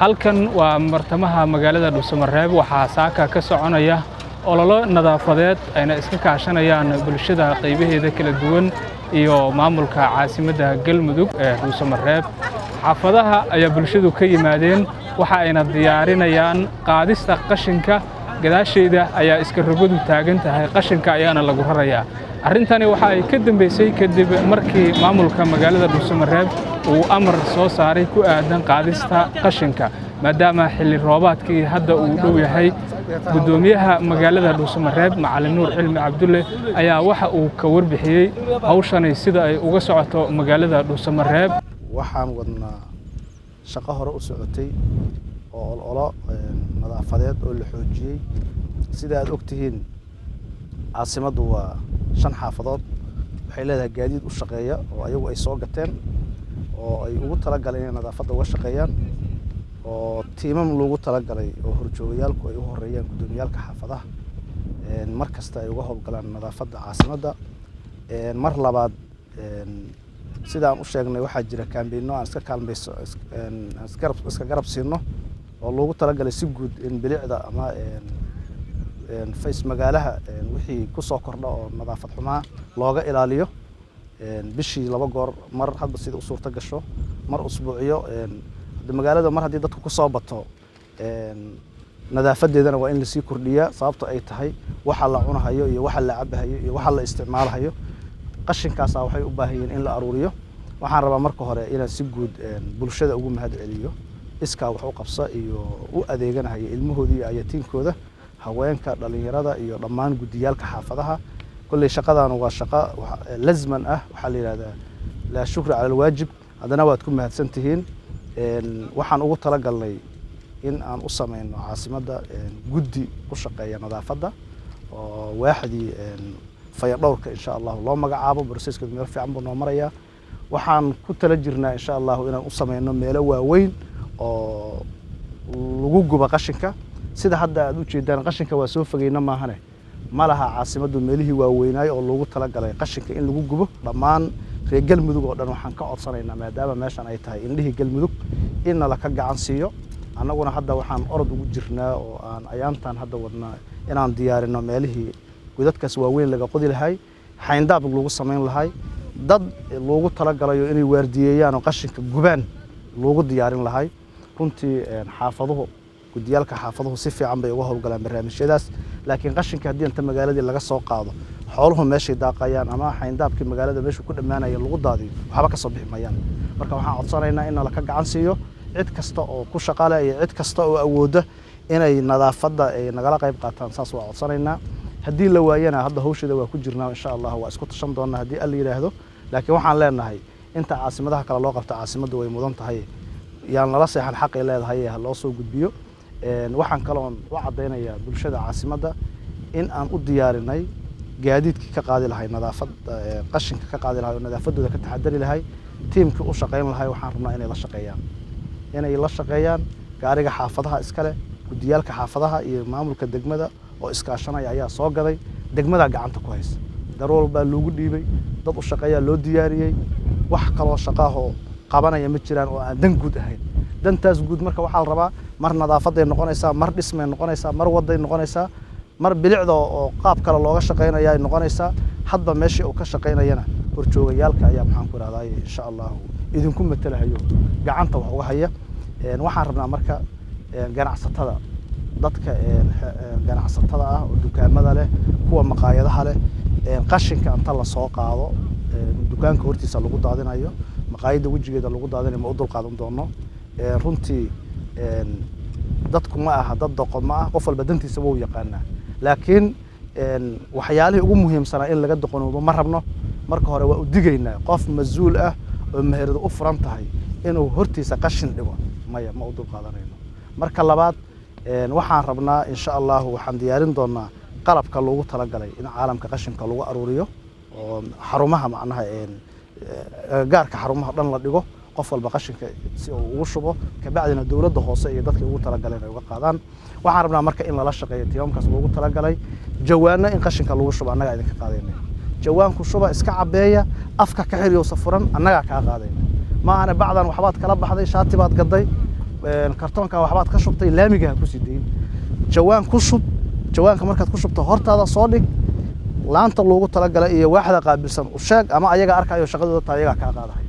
Halkan waa martamaha magaalada Dhuusamareeb. Waxaa saaka ka soconaya ololo nadaafadeed ayna iska kaashanayaan bulshada qaybaheeda kala duwan iyo maamulka caasimadda Galmudug ee Dhuusamareeb. Xaafadaha ayaa bulshadu ka yimaadeen, waxa ayna diyaarinayaan qaadista qashinka. Gadaasheyda ayaa iska rogadu taagan tahay, qashinka ayaana lagu rarayaa. Arrintani waxa ay ka dambeysay kadib markii maamulka magaalada Dhuusamareeb uu amar soo saaray ku aadan qaadista qashinka, maadaama xilli roobaadkii hadda uu dhow yahay. Guddoomiyaha magaalada Dhuusamareeb, Macalin Nuur Cilmi Cabdulle, ayaa waxa uu ka warbixiyey hawshani sida ay uga socoto magaalada Dhuusamareeb. Waxaan wadnaa shaqo hore u socotay oo ololo nadaafadeed oo la xoojiyey. Sida aad og tihiin, caasimaddu waa 5 xaafadood. Waxay leedahay gaadiid u shaqeeya oo ayagu ay soo gateen oo ay ugu talagaleen inay nadaafadda uga shaqeeyaan, oo tiimam loogu talagalay oo horjoogayaalku ay u horeeyaan guddoomiyaalka xaafadaha, mar kasta ay uga howlgalaan nadaafadda caasimadda. Mar labaad, sidaan u sheegnay, waxaa jira kaambeynno aan iska kaalmayso, iska garab siino oo loogu talagalay si guud in bilicda ama face magaalaha wixii ku soo kordha oo nadaafad xumaa looga ilaaliyo. Bishii 2 goor, mar hadba sida u suurto gasho, mar usbuucyo. Magaalada mar haddii dadku kusoo bato, nadaafadeedana waa in lasii kordhiyaa, sababto ay tahay waxa la cunahayo iyo waxa la cabahayo iyo waxa la isticmaalahayo qashinkaasa waxay u baahan yihiin in la aruuriyo. Waxaan rabaa marka hore inaan si guud bulshada ugu mahad celiyo iskaa wax u qabsa iyo u adeeganahaya ilmahooda iyo ayatiinkooda, haweenka, dhalinyarada iyo dhammaan guddiyaalka xaafadaha. Kolley shaqadan waa shaqo lazman ah, waxaa la yidhahdaa laa shukri cala alwaajib, haddana waad ku mahadsan tihiin. Waxaan ugu talagalnay in aan u sameyno caasimadda guddi u shaqeeya nadaafadda oo waaxdii fayadhowrka insha Allahu loo magacaabo. Processkeedu meel fiican buu noo marayaa. Waxaan ku tala jirnaa insha Allahu inaan u sameyno meelo waaweyn oo lagu gubo qashinka. Sida hadda aad u jeedaan, qashinka waa soo fogeyna maahane, ma laha caasimaddu meelihii waaweynaay oo loogu talagalay qashinka in lagu gubo. Dhammaan reer Galmudug oo dhan waxaan ka codsanaynaa, maadaama meeshan ay tahay indhihii Galmudug, in nala ka gacan siiyo. Annaguna hadda waxaan orod ugu jirnaa oo aan ayaantan hadda wadnaa inaan diyaarino meelihii godadkaas waaweyn laga qodi lahay, xayndaab lagu samayn lahay, dad loogu talagalayo inay waardiyeeyaan oo qashinka gubaan loogu diyaarin lahay. Runtii xaafaduhu, gudiyaalka xaafaduhu si fiican bay uga howlgalaan barnaamijyadaas, laakiin qashinka haddii inta magaaladii laga soo qaado, xooluhu meeshay daaqayaan ama xayndaabkii magaalada meeshuu ku dhammaanaya lagu daadiyo, waxba ka soo bixi mayaan. Marka waxaan codsanaynaa in nala ka gacan siiyo, cid kasta oo ku shaqale iyo cid kasta oo awoodda inay nadaafadda ay nagala qayb qaataan, saas waa codsanaynaa. Haddii la waayana, hadda hawsheeda waa ku jirnaa, insha Allah waa isku tashan doonaa haddii Alla yidhaahdo. Laakiin waxaan leenahay, inta caasimadaha kale loo qabto, caasimaddu way mudan tahay, yaan lala seexan, xaqay leedahay ha loo soo gudbiyo. Waxaan kaloon u caddaynayaa bulshada caasimadda in aan u diyaarinay gaadiidkii ka qaadi lahay nadaafadda, qashinka ka qaadi lahay oo nadaafadooda ka taxadari lahay, tiimkii u shaqayn lahay. Waxaan rabnaa inay la shaqeeyaan gaariga xaafadaha iskale. Gudiyaalka xaafadaha iyo maamulka degmada oo iskaashanaya ayaa soo gaday, degmadaa gacanta ku haysa, darool baa loogu dhiibay, dad u shaqeeyaa loo diyaariyey. Wax kaloo shaqaahoo qabanaya ma jiraan oo aan dan guud ahayn. Dantaas guud marka waxaa la rabaa, mar nadaafaday noqonaysaa, mar dhismay noqonaysaa, mar waday noqonaysaa, mar bilicda oo qaab kale looga shaqaynaya ay noqonaysaa. Hadba meeshii uu ka shaqaynayana horjoogayaalka ayaa, maxaan ku ihahdaa, insha Allahu idinku matalahayo, gacanta wax uga haya. Waxaan rabnaa marka ganacsatada, dadka ganacsatada ah oo dukaamada leh, kuwa maqaayadaha leh, qashinka inta lasoo qaado dukaanka hortiisa lagu daadinayo, maqaayadda wejigeeda lagu daadinayo, ma u dulqaadan doono. Runtii dadku ma aha dad doqon ma ah, qof walba dantiisa wuu yaqaanaa, laakiin waxyaalihii ugu muhiimsanaa in laga doqonoobo ma rabno. Marka hore waa u digaynaa, qof mas-uul ah oo meherada u furan tahay inuu hortiisa qashin dhigo, maya, ma u dulqaadanayno. Marka labaad, waxaan rabnaa insha Allahu waxaan diyaarin doonaa qalabka loogu talagalay in caalamka qashinka lagu aruuriyo oo xarumaha, macnaha gaarka xarumaha dhan la dhigo, qof walba qashinka si uu ugu shubo, kabacdina dowladda hoose iyo dadkii ugu talagaleen ay uga qaadaan. Waxaan rabnaa marka in lala shaqeeyo tiimamkaas loogu talagalay. Jawaano in qashinka lagu shubo annagaa idinka qaadayna. Jawaanku shuba, iska cabeeya, afka ka xiriyowsa furan, annagaa kaa qaadayna. Ma ahane bacdan waxbaad kala baxday, shaati baad gaday. Kartoonkan waxbaad ka shubtay, laamiga ha ku sii dayn. Jawaan ku shub. Jawaanka markaad ku shubto, hortaada soo dhig. Laanta loogu talagalay iyo waaxda qaabilsan u sheeg, ama ayaga arkayo shaqadooda taa, ayagaa kaa qaadahay.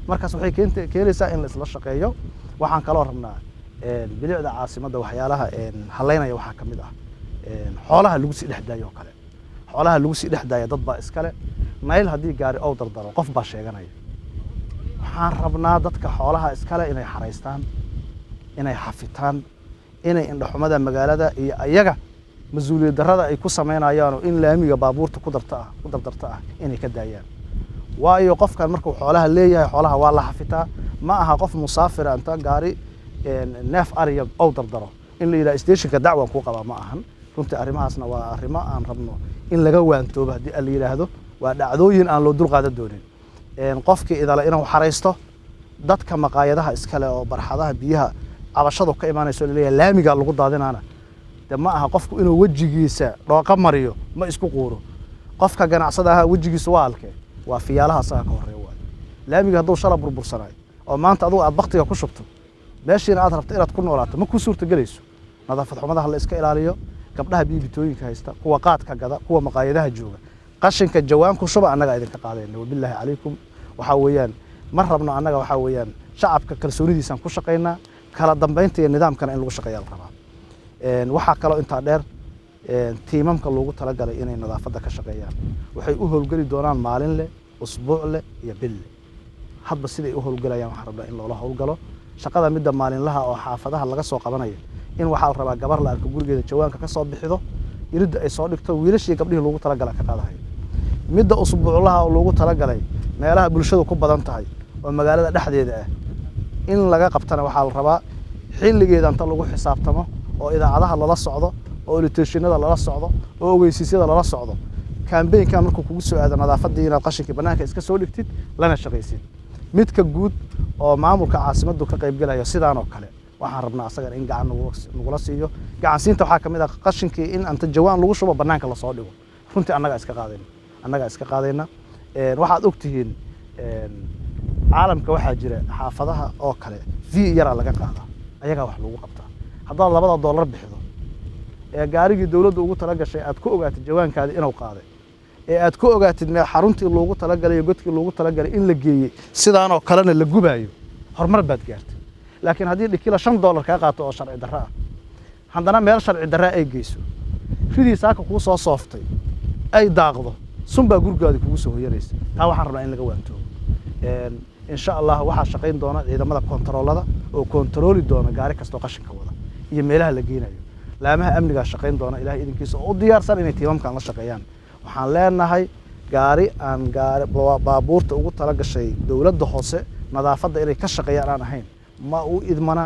Markaas waxay keenaysaa in la isla shaqeeyo. Waxaan kaloo rabnaa bilicda caasimadda waxyaalaha haleynaya waxaa ka mid ah xoolaha lagu sii dhex daayo oo kale. Xoolaha lagu sii dhex daaya dad baa iskale. Nayl haddii gaari ow dardaro, qof baa sheeganaya. Waxaan rabnaa dadka xoolaha iskale inay xaraystaan, inay xafitaan, inay indhaxumada magaalada iyo ayaga mas-uuliyad darrada ay ku samaynayaanoo in laamiga baabuurta ku darta ah ku dardarta ah inay ka daayaan. Waayo, qofkan markuu xoolaha leeyahay, xoolaha waa la xafitaa. Ma aha qof musaafira inta gaari neef ariya ow dardaro in la yidhaha stationka dacwan kuu qabaa, ma ahan runtii. Arrimahaasna waa arrimo aan rabno in laga waantoobo haddii la yidhaahdo. Waa dhacdooyin aan loo dul qaadan doonin. Qofkii idale inuu xaraysto. Dadka maqaayadaha iskale oo barxadaha biyaha cabashadu ka imaanayso, laleeyahay laamigaa lagu daadinaana, de ma aha qofku inuu wejigiisa dhooqa mariyo, ma isku quuro. Qofka ganacsada ahaa wejigiisa waa halkee? Waa fiyaalaha asaga ka horeeya. Waayo, laamiga hadduu shala burbursanayo oo maanta adugu aad baktiga ku shubto, meeshiina aad rabto inaad ku noolaato, ma kuu suurtagelayso. Nadaafad xumadaha la iska ilaaliyo. Gabdhaha biibitooyinka haysta, kuwa qaadka gada, kuwa maqaayadaha jooga, qashinka jawaan ku shuba, annaga idinka qaadayna. Wabilaahi calaykum. Waxaa weeyaan, ma rabno annaga, waxaa weeyaan shacabka kalsoonidiisaan ku shaqaynaa. Kala dambeynta iyo nidaamkana in lagu shaqeeya la rabaa. Waxaa kaloo intaa dheer, tiimamka loogu talagalay inay nadaafadda ka shaqeeyaan waxay u howlgeli doonaan maalin leh, usbuuc leh iyo bil leh, hadba siday u howlgelayaan. Waxaan rabnaa in loola howlgalo shaqada midda maalinlaha oo xaafadaha laga soo qabanayo, in waxaa la rabaa gabar la arko gurigeeda jawaanka ka soo bixido, iridda ay soo dhigto, wiilashii gabdhihii loogu talagala ka qaadahayo. Midda usbuuclaha oo loogu talagalay meelaha bulshadu ku badan tahay oo magaalada dhexdeeda ah in laga qabtana, waxaa la rabaa xilligeeda inta lagu xisaabtamo oo idaacadaha lala socdo oo oliteeshinada lala socdo oo ogeysiisyada lala socdo. Campaignka markuu kugu soo aado nadaafaddii, inaad qashinkii bannaanka iska soo dhigtid lana shaqaysid. Midka guud oo maamulka caasimaddu ka qaybgelayo sidaan oo kale, waxaan rabnaa asagana in gacan nagula siiyo. Gacansiinta waxaa ka mid ah qashinkii in anta jawaan lagu shubo bannaanka lasoo dhigo. Runtii annagaa iska qaadayna, annagaa iska qaadayna. Waxaad ogtihiin caalamka waxaa jira xaafadaha oo kale fee yaraa laga qaadaa, ayagaa wax lagu qabtaa. Haddaad $2 bixido ee gaarigii dowladdu ugu talagashay aad ku ogaatid jawaankaadi inuu qaaday, ee aad ku ogaatid mee xaruntii loogu talagalay iyo godkii loogu talagalay in la geeyey, sidaanoo kalena la gubaayo, horumar baad gaartay. Laakiin haddii dhikila $5 kaa qaato oo sharci darro ah, haddana meel sharci darra ay geyso, ridii saaka kuu soo sooftay ay daaqdo, sunbaa gurigaadi kugu soo hoyanaysa. Taa waxaan rabnaa in laga waantoobo, insha Allah. Waxaa shaqayn doona ciidamada kontaroolada oo kontarooli doona gaari kastoo qashinka wada iyo meelaha la geynayo. Laamaha amnigaa shaqayn doona, Ilahay idinkiisa, oo u diyaarsan inay tiimamkan la shaqeeyaan. Waxaan leenahay gaari aan gaari baabuurta ugu tala gashay dowladda hoose nadaafadda inay ka shaqeeyaan aan ahayn ma u idmana,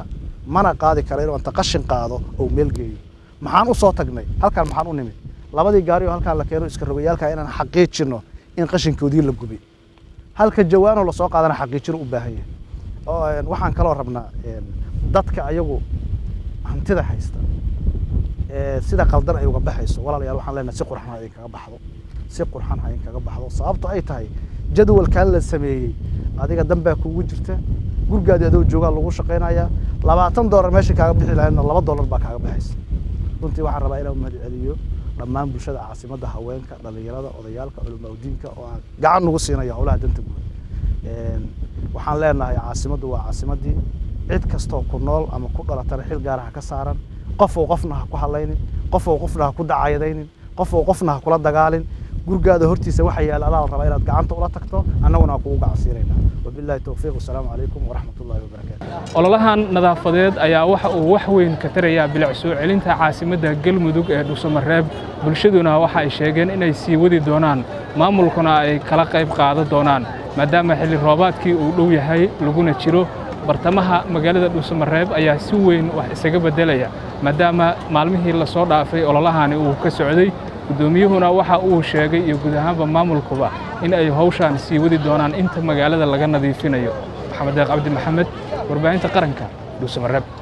mana qaadi kara inuu inta qashin qaado oo meel geeyo. Maxaan u soo tagnay halkaan? Maxaan u nimid? Labadii gaari oo halkaan la keeno iska rogayaalka inaan xaqiijino in qashinkoodii la gubay. Halka jawaanoo lasoo qaadana xaqiijino u baahan yahay. Waxaan kaloo rabnaa dadka ayagu hantida haysta sida qaldan ay uga baxayso. Walaalayaal, waxaan leenahay si qurxan ha idinkaga baxdo, si qurxan ha idinkaga baxdo. Sababto ay tahay, jadwalkan la sameeyey adiga dan baa kugu jirta. Gurigaadii adoo joogaa lagu shaqaynayaa. $20 meesha kaaga bixi lahaydna, $2 baa kaaga baxaysa. Runtii waxaan rabaa inaan mahad celiyo dhammaan bulshada caasimadda, haweenka, dhalinyarada, odayaalka, culamaa udiinka oo aan gacan nagu siinayo howlaha danta guud. Waxaan leenahay caasimaddu waa caasimaddii. Cid kastoo ku nool ama ku dhalatana xil gaara ha ka saaran. Qof uu qofna ha ku hadlaynin, qof uu qofna ha ku dacayadaynin, qof uu qofna ha kula dagaalin. Gurigaada hortiisa waxa yaala adaa la rabaa inaad gacanta ula tagto, annaguna waa kugu gacan siinaynaa. Wabillahi towfiiq. Wasalaamu calaykum waraxmat ullahi wabarakaatu. Ololahan nadaafadeed ayaa waxa uu wax weyn ka tarayaa bilic soo celinta caasimadda Galmudug ee Dhuusamareeb. Bulshaduna waxa ay sheegeen inay sii wadi doonaan, maamulkuna ay kala qayb qaadan doonaan, maadaama xilli roobaadkii uu dhow yahay laguna jiro. Bartamaha magaalada Dhuusamareeb ayaa si weyn wax isaga beddelaya, maadaama maalmihii lasoo dhaafay ololahani uu ka socday. Guddoomiyuhuna waxa uu sheegay iyo guud ahaanba maamulkuba in ay hawshaan sii wadi doonaan inta magaalada laga nadiifinayo. Maxamed Deeq Cabdi Maxamed, Warbaahinta Qaranka, Dhuusamareeb.